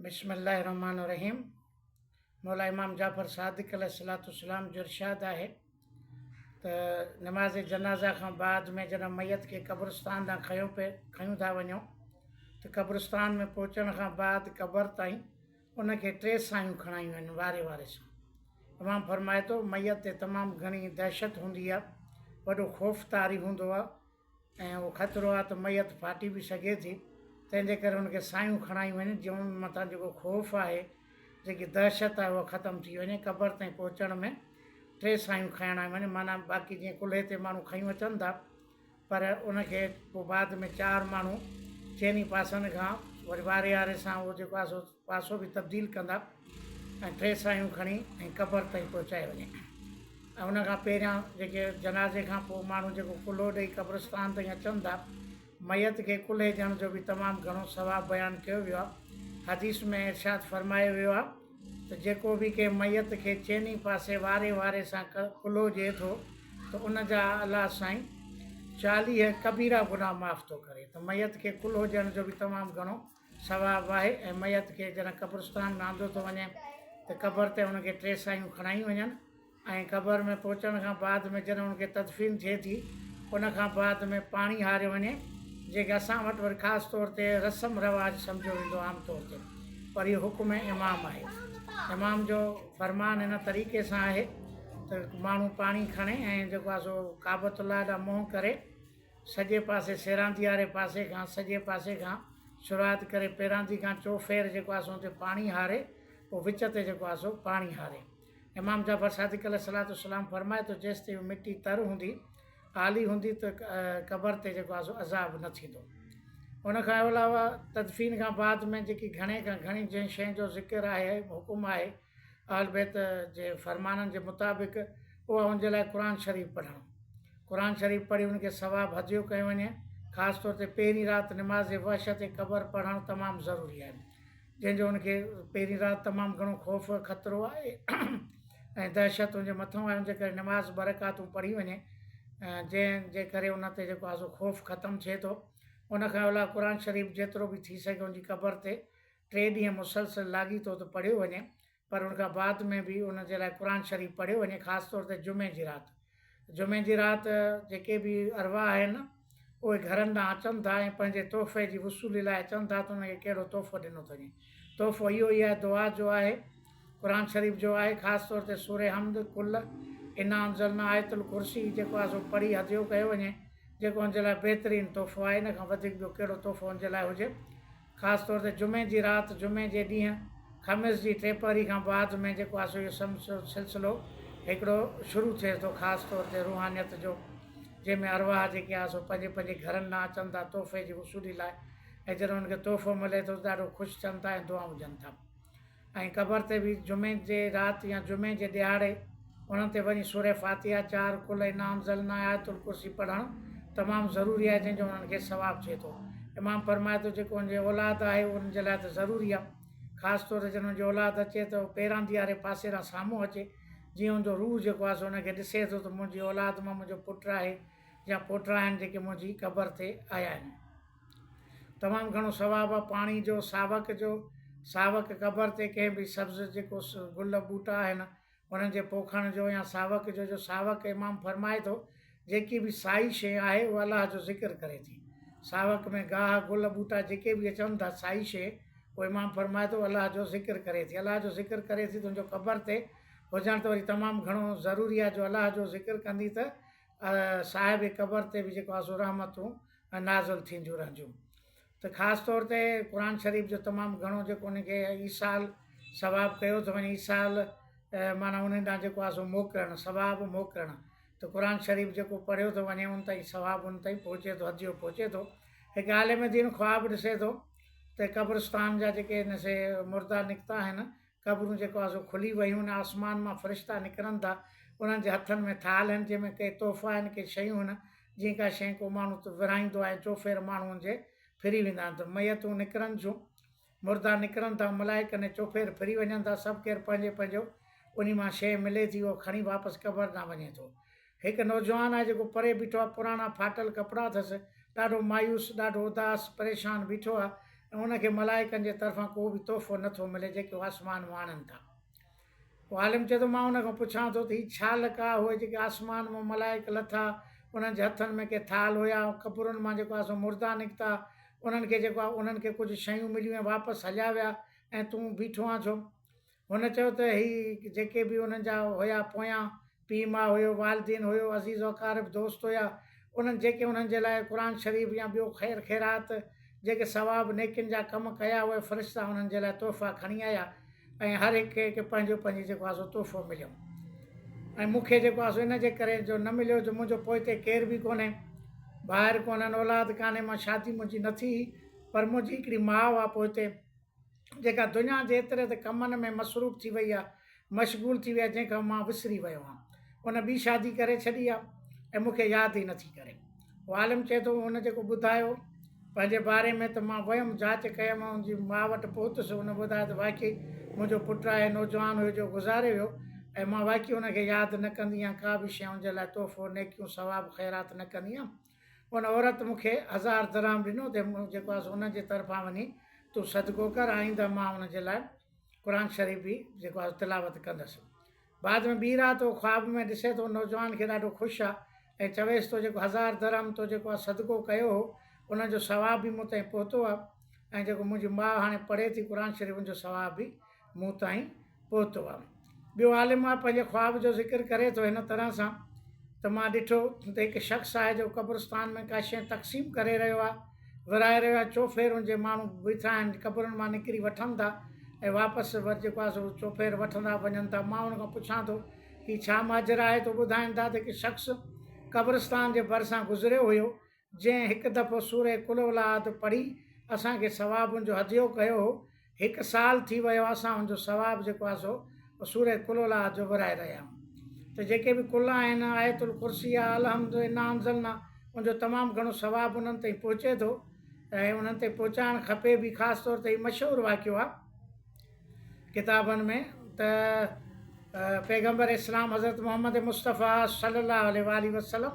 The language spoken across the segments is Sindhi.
بسم الله الرحمٰن الرحيم مولا امام جعفر صادق عليه الصلوة والسلام جو ارشاد آهي ته نماز جنازه کان بعد ۾ جڏهن ميت کي قبرستان ڏانهن کنيو پئي کنيون ٿا وڃو ته قبرستان ۾ پهچڻ کان بعد قبر تائين ان کي ٽي سايون کڻايون وڃن واري واري سان. امام فرمائي ٿو ميت تي تمام گهڻي دهشت هوندي آهي وڏو خوف طاري هوندو آهي ۽ اهو خطرو آهي ته ميت ڦاٽي به سگهي ٿي، تنهن جي ڪري ان کي سايون کڻايون وڃن جيئن ان مٿان جيڪو خوف آهي، جيڪي دهشت آهي اها ختم ٿي وڃي. قبر تائين پهچڻ ۾ ٽي سايون کڻايون وڃن معنيٰ باقي جيئن ڪلهي تي ماڻهو کنيون اچن ٿا پر ان کي پوء بعد ۾ چار ماڻهو چئني پاسن کان وري واري واري سان اهو جيڪو آهي سو پاسو به تبديل ڪندا ۽ ٽي سايون کڻي ۽ قبر تائين پهچائي وڃي ۽ ان کان پهريان جيڪي جنازي کان پوء ماڻهو جيڪو ڪلهو ڏئي قبرستان تائين اچن ٿا ميت کي ڪلهي ڏيڻ جو به تمام گهڻو ثواب بيان ڪيو ويو آهي حديث ۾ ارشاد فرمايو ويو آهي ته جيڪو به ڪنهن ميت کي چئني پاسي واري واري سان ڪلهو ڏئي ٿو ته ان جا الله سائين 40 ڪبيرا گناهه معاف ٿو ڪري ته ميت کي ڪلهو ڏيڻ جو به تمام گهڻو ثواب آهي ۽ ميت کي جڏهن قبرستان ۾ آندو ٿو وڃي ته قبر تي ان کي ٽي سايون کڻايون وڃن ۽ قبر ۾ پهچڻ کان بعد ۾ جڏهن ان کي تدفين ٿئي ٿي ان کان بعد ۾ پاڻي هاريو وڃي جيڪي اسان وٽ وري خاص طور تي رسم رواج سمجهيو ويندو عام طور تي پر اهو حڪم امام آهي امام جو فرمان هن طريقي سان آهي ته ماڻهو پاڻي کڻي ۽ جيڪو آهي سو ڪعبت الله ڏانهن منهن ڪري سڄي پاسي سيراندي واري پاسي کان سڄي پاسي کان شروعات ڪري پيراندي کان چوڦير جيڪو آهي سو ان تي پاڻي هاري پوء وچ تي جيڪو آهي سو پاڻي هاري. امام جعفر صادق عليه الصلوة والسلام فرمائي ٿو جيستائين اها مٽي تر هوندي، آلي هوندي ته قبر تي جيڪو آهي سو عذاب نه ٿيندو. ان کان علاوه تدفين کان بعد ۾ جيڪي گهڻي کان گهڻي جنهن شيء جو ذڪر آهي حڪم آهي اهل بيت جي فرمانن جي مطابق اها ان جي لاء قرآن شريف پڙهڻ. قرآن شريف پڙهي ان کي ثواب هديو ڪيو وڃي. خاص طور تي پهرين رات نماز وحشت قبر پڙهڻ تمام ضروري آهي. جنهن جو ان کي پهرين رات تمام گهڻو خوف خطرو آهي ۽ دهشت ان جي مٿان آهي ان جي ڪري نماز ٻه رڪعتون پڙهي وڃي جنهن جي ڪري ان تي جيڪو آهي سو خوف ختم ٿئي ٿو. ان کان علاوه قرآن شريف جيترو به ٿي سگهي ان جي قبر تي ٽي ڏينهن مسلسل لاڳيتو ته پڙهيو وڃي پر ان کان بعد ۾ به ان جي لاء قرآن شريف پڙهيو وڃي خاص طور تي جمعي جي رات. جمعي جي رات جيڪي به ارواح آهن اهي گهرن ڏانهن اچن ٿا ۽ پنهنجي تحفي جي وصولي لاء اچن ٿا ته انهن کي ڪهڙو تحفو ڏنو ٿو وڃي. تحفو اهو ئي آهي دعا جو آهي، قرآن شريف جو آهي خاص طور تي سورة حمد، قل، انا انزلنا، آيت الڪرسي جيڪو آهي سو پڙهي هديو ڪيو وڃي جيڪو ان جي لاء بهترين تحفو آهي ان کان وڌيڪ ٻيو ڪهڙو تحفو ان جي لاء هجي. خاص طور تي جمعي جي رات، جمعي جي ڏينهن، خميس جي ٽيپهري کان بعد ۾ جيڪو آهي سو اهو سلسلو هڪڙو شروع ٿئي ٿو خاص طور تي روحانيت جو جنهن ۾ ارواح جيڪي آهي سو پنهنجي پنهنجي گهرن ڏانهن اچن ٿا تحفي جي وصولي لاء ۽ جڏهن انهن کي تحفو ملي ٿو ته ڏاڍو خوش ٿين ٿا ۽ دعائون ڏين ٿا. ۽ قبر تي به جمعي جي رات يا جمعي جي ڏهاڙي انهن تي وڃي سورة فاتحه، چار قل، انا انزلنا، آيت الڪرسي پڙهڻ تمام ضروري آهي جنهن جو انهن کي ثواب ٿئي ٿو. امام فرمائي ٿو جيڪو ان جي اولاد آهي انهن جي لاء ته ضروري آهي خاص طور تي جڏهن ان جي اولاد اچي ته پيراندي واري پاسي ڏانهن سامهون اچي جيئن ان جو روح جيڪو آهي سو ان کي ڏسي ٿو ته منهنجي اولاد مان منهنجو پٽ آهي يا پوٽا آهن جيڪي منهنجي قبر تي آيا آهن. تمام گهڻو ثواب آهي پاڻي جو ساوڪ جو ساوڪ قبر تي ڪنهن به سبز جيڪو گل ٻوٽا آهن انهن جي پوکڻ جو يا ساوڪ جو جو ساوڪ امام فرمائي ٿو جيڪي به سائي شيء آهي اها الله جو ذڪر ڪري ٿي ساوڪ ۾ گاهه گل ٻوٽا جيڪي به اچن ٿا سائي شيء اهو امام فرمائي ٿو الله جو ذڪر ڪري ٿي الله جو ذڪر ڪري ٿي تنهنجو قبر تي هجڻ ته وري تمام گهڻو ضروري آهي جو الله جو ذڪر ڪندي ته صاحب قبر تي به جيڪو آهي سو رحمتون نازل ٿينديون رهنديون ته خاص طور تي قرآن شريف جو تمام گهڻو جيڪو ان کي ايصال ثواب ڪيو ٿو وڃي ايصال معنيٰ انهن ڏانهن جيڪو آهي سو موڪلڻ ثواب موڪلڻ ته قرآن شريف جيڪو پڙهيو ٿو وڃي ان تائين ثواب ان تائين پهچي ٿو هديو پهچي ٿو هڪ عالم دين خواب ڏسي ٿو ته قبرستان جا جيڪي ان سي مردا نڪتا آهن قبرون جيڪو آهي سو کلي ويون آهن، آسمان مان فرشتا نڪرن ٿا، انهن جي هٿن ۾ ٿالهه آهن، جنهن ۾ ڪي تحفا آهن، ڪي شيون آهن، جيئن ڪا شيء ڪو ماڻهو ورهائيندو آهي ۽ چوڦير ماڻهو ان جي ڦري ويندا آهن ته ميتون نڪرن ٿيون، مردا نڪرن ٿا، ملائڪ انهي چوڦير ڦري وڃن ٿا، سڀ ڪير پنهنجي پنهنجو انهي مان شيء ملي ٿي، اهو کڻي واپس قبر ڏانهن وڃي ٿو. هڪ نوجوان آهي جيڪو پري بيٺو آهي، پراڻا ڦاٽل ڪپڙا اٿس، ڏاڍو مايوس، ڏاڍو اداس، پريشان بيٺو آهي ۽ ان کي ملائڪن جي طرفان ڪو به تحفو نه ٿو ملي جيڪي هو آسمان مان آڻن ٿا. اهو عالم چئي ٿو مان ان کان پڇان ٿو ته هي ڇا لقاء هو جيڪي آسمان مان ملائڪ لٿا انهن جي هٿن ۾ ڪي ٿال هيا ۽ قبرن مان جيڪو آهي سو مردا نڪتا انهن کي جيڪو آهي انهن کي ڪجهه شيون مليون ۽ واپس هليا ويا ۽ تون بيٺو آن ڇو؟ هن چيو ته هي جيڪي به انهن جا هيا پويان پيء ماء هيو، والدين هيو، عزيز و اقارب دوست هيا، انهن جيڪي انهن جي لاء قرآن شريف يا ٻيو خير خيرات جيڪي ثواب نيڪين جا ڪم ڪيا اهي فرشتا انهن جي لاء تحفا کڻي آيا ۽ هر هڪ کي پنهنجو پنهنجي جيڪو آهي سو تحفو مليو ۽ مون کي جيڪو آهي سو ان جي ڪري جو نه مليو جو منهنجو پوئتي ڪير به ڪونهي، ڀائر ڪونهن، اولاد ڪانهي، مان شادي منهنجي نه ٿي هئي پر منهنجي هڪڙي ماء آهي پوئتي. جيڪا دنيا جي ايتري ته ڪمن ۾ مصروف ٿي وئي آ، مشغول ٿي وئي آ، جنهن کان مان وسري ويو آن. ان ٻي شادي ڪري ڇڏي آ ۽ مون کي ياد ئي نٿي ڪري. هو عالم چئي ٿو، هن جيڪو ٻڌايو پنهنجي باري ۾ ته مان ويم جاچ ڪيم ۽ ان جي ماء وٽ پهتس، ان ٻڌايو ته واقعي منهنجو پٽ آهي، نوجوان هيو جو گذاري ويو ۽ مان واقعي ان کي ياد نه ڪندي آهيان، ڪا به شيء ان جي لاء تحفو، نيڪيون، ثواب، خيرات نه ڪندي آهيان. ان عورت مون کي هزار درهم ڏنو ته جيڪو آهي سو ان جي طرفان وڃي تون صدقو ڪر، آئنده مان ان جي لاء قرآن شريف به جيڪو آهي سو تلاوت ڪندس. بعد ۾ ٻي رات هو خواب ۾ ڏسي ٿو نوجوان کي ڏاڍو خوش آهي ۽ چويس ٿو جيڪو هزار درهم تو جيڪو آهي صدقو ڪيو هو ان جو ثواب به مون تائين پهتو آهي ۽ جيڪو منهنجي ماء هاڻي پڙهي ٿي قرآن شريف ان جو ثواب به مون تائين پهتو آ. ٻيو عالم آ پنهنجي خواب جو ذڪر ڪري ٿو هن طرح سان ته مان ڏٺو ته هڪ شخص آهي جو قبرستان ۾ ڪا شيء تقسيم ڪري رهيو آ، ورهائي رهيو آ، چوڦير ان جي ماڻهو بيٺا آهن، قبرن مان نڪري وٺن ٿا ۽ واپس ور جيڪو آ سو چوڦير وٺندا وڃن ٿا. مان ان کان پڇان ٿو هي ڇا ماجرا آهي ته ٻڌائين ٿا ته هڪ شخص قبرستان جي ڀرسان گذريو هيو جنهن هڪ دفعو سوره قل هو الله احد پڙهي اسان کي ثواب ان جو هديو ڪيو هو، هڪ سال ٿي ويو اسان ان جو ثواب جيڪو آهي سو سوره قل هو الله احد جو ورهائي رهيا آهيون ته جيڪي به قل آهن، آيت الڪرسي آهي، الحمد، انا انزلنا ان جو تمام گهڻو ثواب انهن تائين پهچي ٿو ۽ انهن تائين پهچائڻ کپي به خاص طور تي هي مشهور واقعو آهي. ڪتابن ۾ ته پيغمبر اسلام حضرت محمد مصطفيٰ صلي الله عليه واٰله وسلم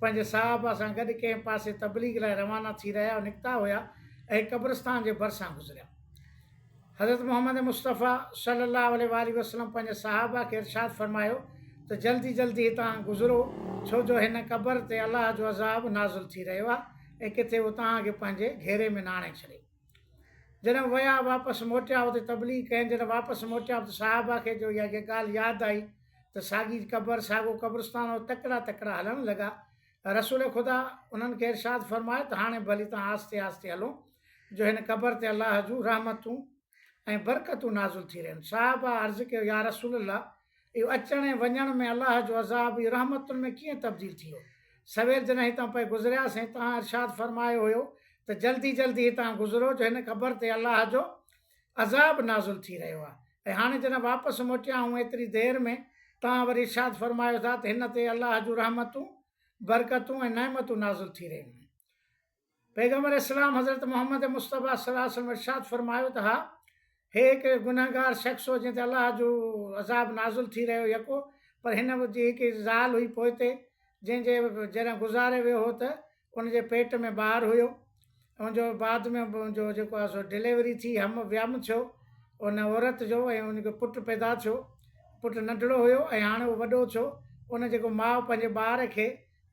پنهنجي صحابه سان گڏ ڪنهن پاسي تبليغ لاء روانا ٿي رهيا نڪتا هيا ۽ قبرستان جي ڀرسان گذريا. حضرت محمد مصطفيٰ صلي الله عليه واٰله وسلم پنهنجي صحابه کي ارشاد فرمايو ته جلدي جلدي هتان گذرو ڇو جو هن قبر تي الله جو عذاب نازل ٿي رهيو آهي ۽ ڪٿي اهو توهان کي پنهنجي گهيري ۾ نه آڻي ڇڏي. جڏهن ويا واپس موٽيا اتي تبليغ ڪين جڏهن واپس موٽيا ته صحابه کي جو اها ڳالهه ياد آئي ته ساڳي قبر ساڳو قبرستان هو تڪڙا تڪڙا هلڻ لڳا رسول خدا انهن کي ارشاد فرمايو ته هاڻي ڀلي توهان آهستي آهستي هلو جو هن قبر تي الله جون رحمتون ۽ برڪتون نازل ٿي رهيون صحابه عرض ڪيو يا رسول الله اهو اچڻ ۽ وڃڻ ۾ الله جو عذاب اهو رحمتن ۾ ڪيئن تبديل ٿي ويو؟ سوير جڏهن هتان پئي گذرياسين توهان ارشاد فرمايو هيو ته جلدي جلدي هتان گذرو جو هن قبر تي الله جو عذاب نازل ٿي رهيو آهي ۽ هاڻي جڏهن واپس موٽيا آهيون ايتري دير ۾ توهان وري ارشاد فرمايو ٿا ته هن تي الله جون رحمتون، برڪتون ۽ نعمتون نازل ٿي رهيون آهن. پيغمبر اسلام حضرت محمد مصطفيٰ صلي الله عليه وسلم ارشاد فرمايو ته ها، هي هڪ گنهگار شخص هو جنهن تي الله جو عذاب نازل ٿي رهيو يڪو پر هن جي هڪ زال هئي پوئتي جنهن جي جڏهن گذاري ويو هو ته ان جي پيٽ ۾ ٻار هيو ان جو بعد ۾ ان جو جيڪو آهي سو ڊليوري ٿي هم ويم ٿيو ان عورت جو ۽ ان کي پٽ پيدا ٿيو پٽ ننڍڙو هيو ۽ هاڻي اهو وڏو ٿيو ان جيڪو ماء پنهنجي ٻار کي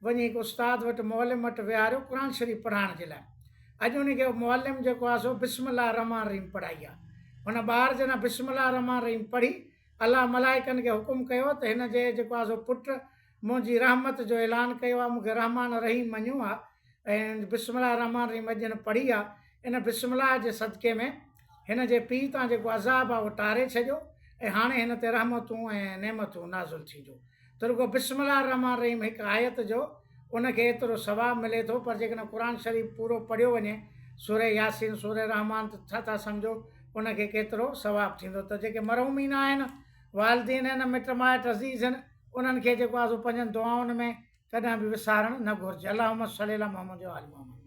وڃي هڪ استاد وٽ، معلم وٽ، ويهاريو قرآن شريف پڙهائڻ جي لاء. اڄ ان کي معلم جيڪو آهي سو بسم الله الرحمٰن الرحيم پڙهائي آهي. هن ٻار جڏهن بسم الله الرحمٰن الرحيم پڙهي، الله ملائڪن کي حڪم ڪيو ته هن جي جيڪو آهي سو پٽ منهنجي رحمت جو اعلان ڪيو آهي، مون کي رحمٰن الرحيم مڃيو آهي ۽ بسم الله الرحمٰن الرحيم اڄ هن پڙهي آهي، ان بسم الله جي صدقي ۾ هن جي پيء تان جيڪو عذاب آهي اهو ٽاري ڇڏيو ۽ هاڻي هن تي رحمتون ۽ نعمتون نازل ٿينديون. ته رڳو بسم الله الرحمٰن الرحيم هڪ آيت جو ان کي ايترو ثواب ملي ٿو پر جيڪڏهن قرآن شريف پورو پڙهيو وڃي سوره ياسين سوره رحمان ته ڇا ٿا سمجهو ان کي ڪيترو ثواب ٿيندو ته جيڪي مرحومين آهن والدين آهن مٽ مائٽ عزيز آهن انهن کي جيڪو آهي سو پنهنجن دعائن ۾ ڪڏهن به وسارڻ نه گهرجي اللهم صلي علي محمد وآل محمد.